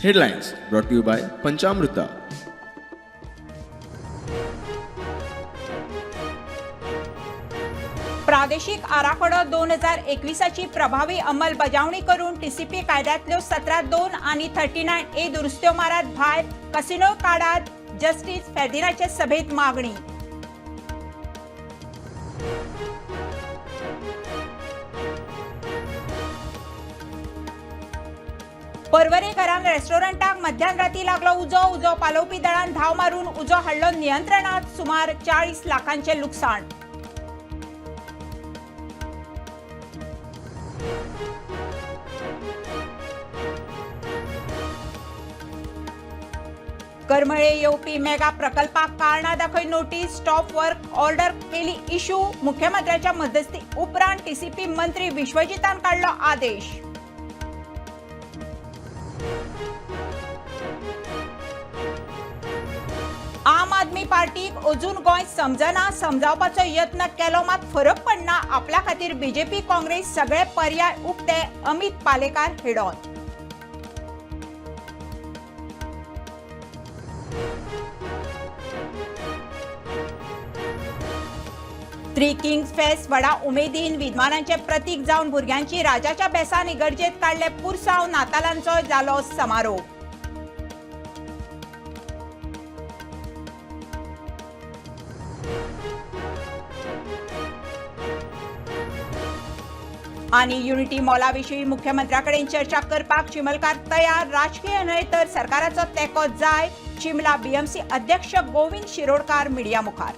Headlines brought to you by Panchamruta. प्रादेशिक आराखडो 2021ची प्रभावी अंमलबजावणी करून टीसीपी कायद्यातल्यो 17(2) आणि 39A दुरुस्त्यो मारात भायर कसिनो काढात, जस्टीस फेर्दिनाचे सभेत मागणी. पर्वरे घरांत रेस्टॉरंटाक मध्यान राती लागलो उजो. उजो पालोवपी दळान धांव मारून उजो हाडलो नियंत्रणात. सुमार 40 लाखांचे लुकसाण. करमळे येवपी मेगा प्रकल्पाक कारणां दाखय नोटीस. स्टॉप वर्क ऑर्डर केली इश्यू. मुख्यमंत्र्याच्या मध्यस्थी उपरांत टीसीपी मंत्री विश्वजितान काडलो आदेश. आम आदमी पार्टीक अजून गोंय समजना. समजावपाचो यत्न केलो मात फरक पडना. आपल्या खातीर बीजेपी काँग्रेस सगळे पर्याय उक्ते, अमित पालेकार हेडॉन. थ्री किंग्स फेस्ट व्हडा उमेदीन. विद्वानांचे प्रतीक जावन भुरग्यांची राजाच्या बेसान इगर्जेत काडले पुरसांव. नातालांचो जालो समारोप. आनी युनिटी मॉला विशीं मुख्यमंत्र्याकडेन चर्चा करपाक चिमलकार तयार. राजकीय न्हय तर सरकाराचो तेंको जाय, चिमला बीएमसी अध्यक्ष गोविंद शिरोडकार मिडिया मुखार.